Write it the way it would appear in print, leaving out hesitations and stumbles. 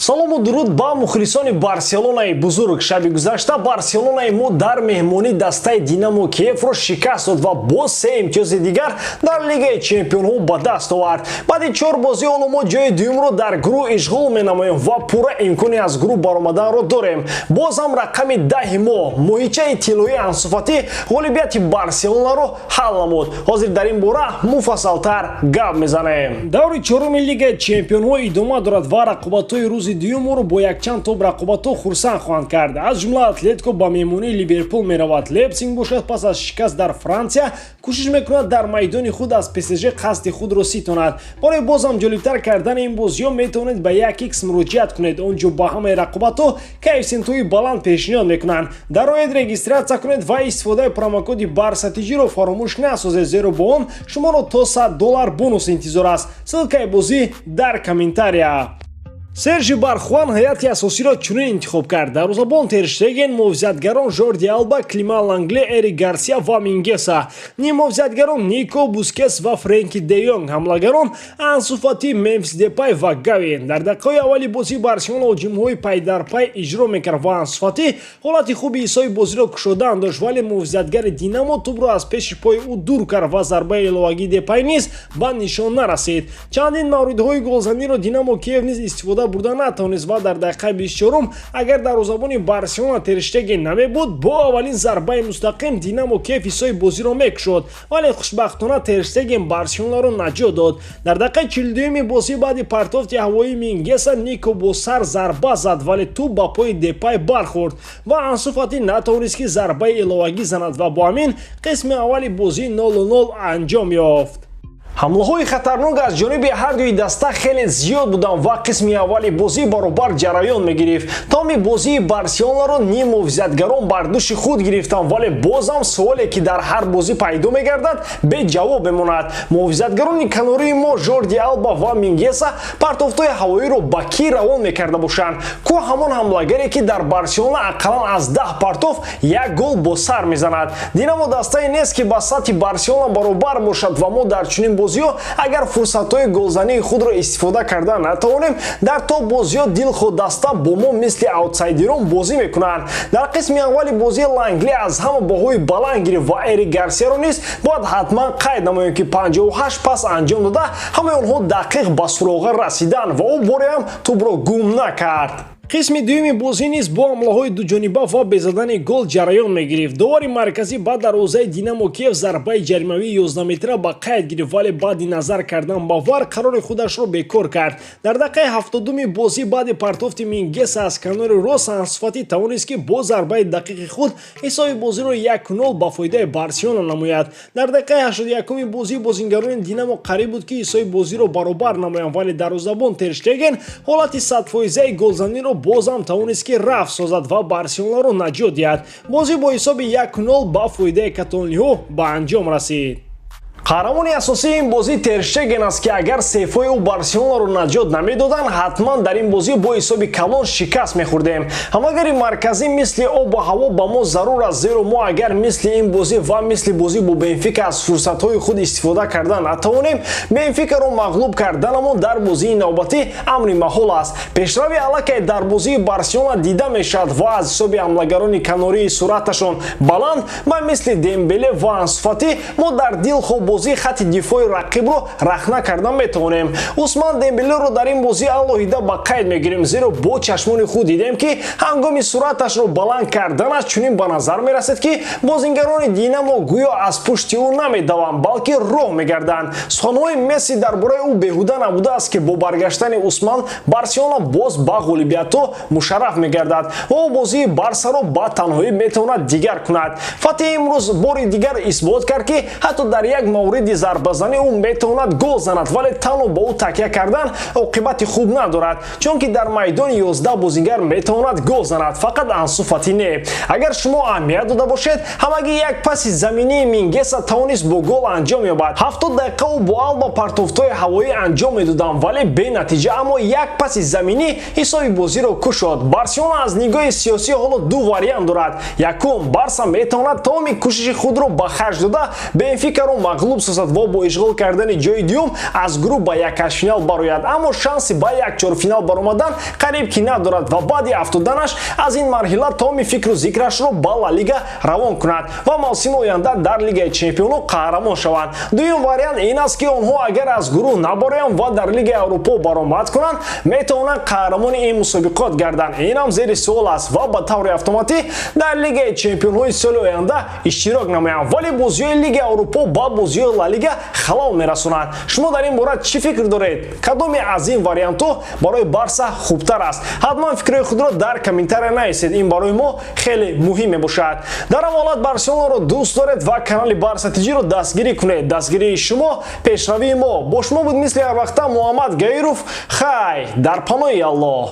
Салому дуруд ба мухлисони Барселонаи бузург. Шаби гузашта Барселонаи мо дар меҳмонӣ дастаи Динамо Киевро шикаст дод ва боз се имтиёзи дигар дар Лигаи чемпионҳо ба даст овард. Баъди чор бозӣ ҳоло мо ҷои дуюмро дар гурӯҳ ишғол менамоем ва пурра имкони аз гурӯҳ баромаданро дорем. Боз ҳам рақами 10-и мо, моҳичаи тиллоии Ансу Фати, ғолибияти Барселонаро ҳал намуд. Ҳозир дар ин бора муфассалтар гап мезанем. Даври чоруми Лигаи чемпионҳо идома дорад ва рақобатҳои рӯзи дуюм моро бо якчанд топ рақобатҳо хурсанд хоҳанд кард. Аз ҷумла Атлетико ба меҳмонии Ливерпул меравад. Лейпсиг бошад, пас аз шикаст дар Франсия, кӯшиш мекунад дар майдони худ аз ПСЖ қасди худро ситонад. Барои бозам ҷолибтар кардани ин бозиҳо метавонед ба 1x муроҷиат кунед. Он ҷо ба ҳамаи рақобатҳо коэффисиентҳои баланд пешниҳод мекунанд. Дароед, регистрация кунед ва истифодаи промокоди БАРСАТИЖИро фаромӯш насозед, зеро бо он шуморо то 100 доллар бонус интизор аст. Ссылкаи бозӣ дар комментария. Сержи Бархуан ҳайати асосиро чунин интихоб кард: дарвозабон Тер Штеген, муҳофизатгарон Жорди Алба, Климан Лангле, Эрик Гарсия ва Мингеса, ниммуҳофизатгарон Нико, Бускес ва Френки де Йонг, ҳамлагарон Ансу Фати, Мемфис Депай ва Гави. Дар дақиқаҳои аввали бозӣ Барселона ҳуҷумҳои пайдарпай иҷро мекард ва Ансу Фати ҳолати хуби ҳисоби бозиро кушодан дошт, вале муҳофизатгари Динамо тӯбро аз пеши пои ӯ дур кард ва зарбаи иловагии Депай низ ба нишон нарасид. Чандин мавридҳои голзаниро Динамо Киев низ истифода бурда натавонист ва дар дақиқаи 24-ум, агар дарвозабони Барселона Тер Штеген намебуд, бо аввалин зарбаи мустақим Динамо Киев ҳисоби бозиро мекушод, вале хушбахтона Тер Штеген Барселонаро наҷот дод. Дар дақиқаи 42-юми бозӣ баъди партофти ҳавоии Мингеса Нико бо сар зарба зад, вале тӯб ба пои Депай бархӯрд ва Ансу Фати натавонист, ки зарбаи иловагӣ занад, ва бо ҳамин қисми аввали бозӣ 0-0 анҷом ёфт. Ҳамлаҳои хатарнок аз ҷониби ҳардуи даста хеле зиёд буданд ва қисми аввали бозӣ баробар ҷараён мегирифт. Тамоми бозии Барселонаро ниммуҳофизатгарон бар дӯши худ гирифтанд, вале бозам суоле, ки дар ҳар бозӣ пайдо мегардад, беҷавоб мемонад: муҳофизатгарони канории мо Жорди Алба ва Мингеса партофтҳои ҳавоиро ба кӣ равон мекарда бошанд? Ку ҳамон ҳамлагаре, ки дар Барселона ақаллан аз 10 партоф як гол бо сар мезанад? Динамо дастае нест, ки ба сатҳи Барселона баробар бошад, ва мо дар чунин бозиҳо агар фурсатҳои голзании худро истифода карда натавонем, дар топ бозиҳо дилхоҳ даста бо мо мисли аутсайдерон бозӣ мекунанд. Дар қисми аввали бозӣ Лангли аз ҳама баҳои баланд гирифт ва Эрик Гарсияро низ бояд ҳатман қайд намоем, ки 58 пас анҷом дода, ҳамаи онҳо дақиқ ба суроға расиданд ва ӯ боре ҳам тӯбро гум накард. Қисми дуюми бозӣ низ бо ҳамлаҳои дуҷониба ва бе задани гол ҷараён мегирифт. Довари марказӣ ба дарвозаи Динамо Киев зарбаи ҷаримавии 11 метра ба қайд гирифт, вале баъди назар кардан ба ВАР қарори худашро бекор кард. Дар дақиқаи 70-уми бозӣ баъди партофти Мингеса аз канори рост Ансу Фати тавонист, ки бо зарбаи дақиқи худ ҳисоби бозиро 1-0 ба фоидаи Барселона намояд. Дар дақиқаи 81-уми бозӣ бозингарони Динамо қариб буд, ки ҳисоби бозиро баробар намоянд, вале дарвозабон Тер Штеген ҳолати садфоизаи голзаниро бозам тавонист, ки рафт созад ва Барселонаро наҷот диҳад. Бозӣ бо ҳисоби 1-0 ба фоидаи каталониҳо ба анҷом расид. Қаҳрамони асосии ин бозӣ Тер Штеген аст, ки агар сейвҳои ӯ Барселонаро наҷот намедоданд, ҳатман дар ин бозӣ бо ҳисоби калон шикаст мехӯрдем. Ҳамлагари марказӣ мисли обу ҳаво ба мо зарур аст, зеро мо агар мисли ин бозӣ ва мисли бозӣ бо Бенфика аз фурсатҳои худ истифода карда натавонем, Бенфикаро мағлуб карданамон дар бозии навбатӣ амри маҳол аст. Пешрави аллакай дар бозии Барселона дида мешавад ва аз ҳисоби ҳамлагарони канории суръаташон баланд ба мисли Дембеле ва Ансу Фати мо дар дилхоҳ бозии хатти дифои рақибро рахна карда метавонем. Усман Дембелеро дар ин бозӣ алоҳида ба қайд мегирем, зеро бо чашмони худ дидем, ки ҳангоми суръаташро баланд карданаш чунин ба назар мерасед, ки бозингарони Динамо гӯё аз пушти ӯ намедаванд, балки роҳ мегарданд. Суханҳои Месси дар бораи ӯ беҳуда набудааст, ки бо баргаштани Усман Барселона боз ба ғолибиятҳо мушарраф мегардад ва ӯ бозии Барсаро ба танҳоӣ метавонад дигар кунад. Фати имрӯз бори дигар исбот кард, ки ҳатто дар як мавриди зарбазанӣ ӯ метавонад гол занад, вале танҳо ба ӯ такя кардан оқибати хуб надорад, чунки дар майдони 11 бозингар метавонад гол занад, фақат Ансу Фати не. Агар шумо аҳамият дода бошед, ҳамагӣ як паси заминии Мингеса тавонист бо гол анҷом ёбад. 70 дақиқа ӯ бо Алба партофтҳои ҳавоӣ анҷом медоданд, вале бенатиҷа, аммо як паси заминӣ ҳисоби бозиро кушод. Барселона аз нигоҳи сиёсӣ ҳоло ду вариант дорад. Якум, Барса метавонад тамоми кӯшиши худро ба харҷ дода, Бенфикаро мағлуб. Мағлуб созад ва бо ишғол кардани ҷои дуюм аз гурӯҳ ба якҳаштфинал барояд, аммо шанси ба якчорфинал баромадан қариб ки надорад ва баъди афтоданаш аз ин марҳила тамоми фикру зикрашро ба Ла Лига равон кунад ва мавсими оянда дар Лигаи чемпионҳо қаҳрамон шаванд. Дуюм вариант ин аст, ки онҳо агар аз гурӯҳ набароянд ва дар Лигаи Аврупо баромад кунанд, метавонанд қаҳрамони ин мусобиқот гарданд. Инам зери суол аст ва ба таври автоматӣ дар Лигаи чемпионҳои соли оянда иштирок намоянд, вале бозиҳои Лигаи Аврупо ба бозиҳои Ла Лига халал мерасонанд. Шумо дар ин бора чӣ фикр доред? Кадоме аз ин вариантҳо барои Барса хубтар аст? Ҳатман фикрҳои худро дар комментария нависед, ин барои мо хеле муҳим мебошад. Дар ҳамон ҳолат Барселонаро дӯст доред ва канали Барса ТЖро дастгирӣ кунед. Дастгирии шумо пешравии мо. Бо шумо буд мисли ҳар вақта Муҳаммад Гаиров. Хай, дар паноҳи Аллоҳ.